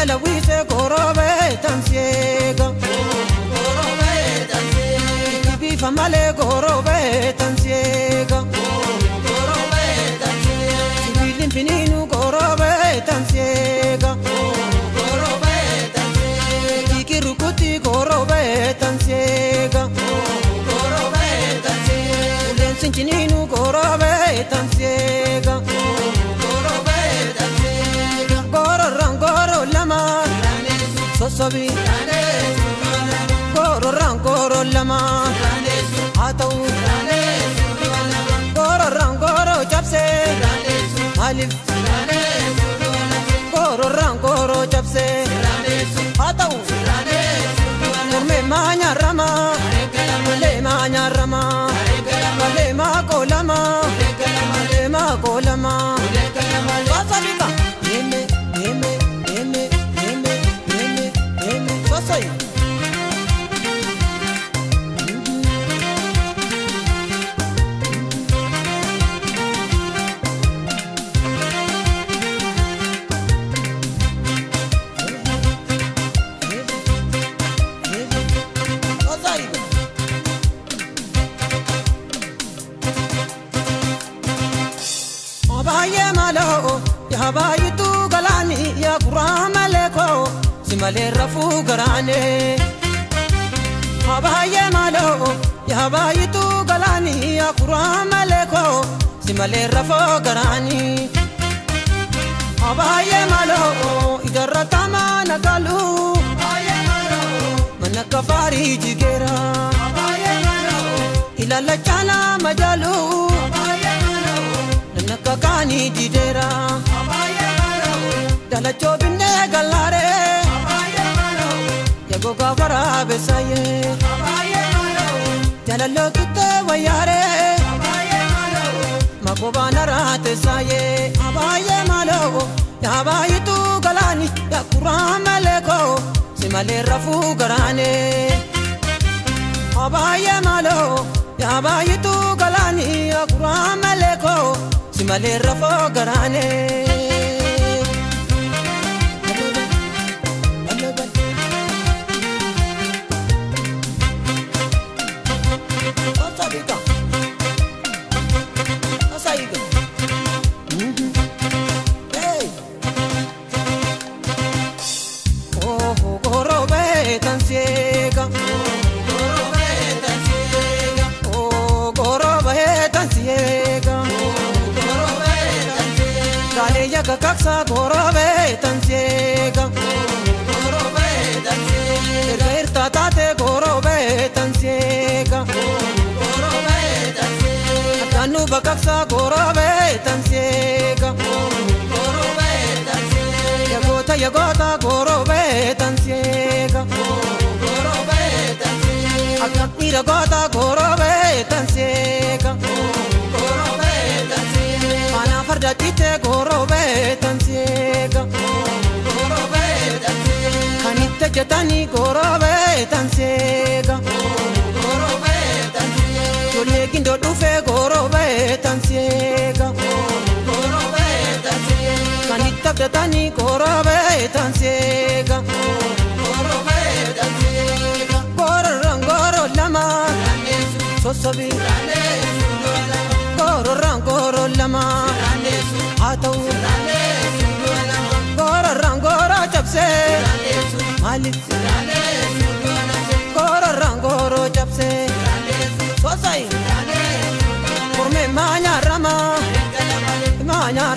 Jala wise gorobe tansiega Gorobe tansiega Bifa male gorobe tansiega Gorobe tansiega Sibilin fininu gorobe tansiega Gorobe tansiega Kikirukuti gorobe tansiega Gorobe tansiega Ulensinchininu gorobe tansiega Gorobe tansiega Gororangoro lama Sosobi Gororangoro lama Hatau Gororangoro chapse Alif Gororangoro chapse Hatau Morme maña rama Le maña rama Le ma kolama Le ma kolama Sosabika Neme neme neme neme neme neme Sosai Bayitu galani ya quramaleko simale rafu garane Abaye malo ya bayitu galani ya quramaleko simale rafu garani Abaye malo idarata manakalu Abaye malo manakafari jigera Abaye malo ilala chala majalu Abaye malo nanakakani jidera Dala chobinne galare Abaye malo Yagoga warabe saye Abaye malo Jala lokite wayare Abaye malo Makobana rate saye Abaye malo Yabayitu galani ya quramaleko simale rafu garane Abaye malo Yabayitu galani ya quramaleko simale rafu garane Kaksa gorobe tansiega Gorobe tansiega Erta tate gorobe tansiega Gorobe tansiega Tanu bakaksa gorobe tansiega Gorobe tansiega Yagota yagota gorobe tansiega Gorobe tansiega Akakira gota gorobe tansiega Gorobe tansiega Mana farda tite gorobe tansiega Gorobe tansiega Kanitte jetani gorobe tansiega Gorobe tansiega Jolle gindo dufe gorobe tansiega Gorobe tansiega Kanitte jetani gorobe tansiega Gorobe tansiega Gororangoro lama Sosobi Gororangoro lama Hatau Gororangoro chapse Alif Gororangoro chapse Sosai Morme maña rama Maña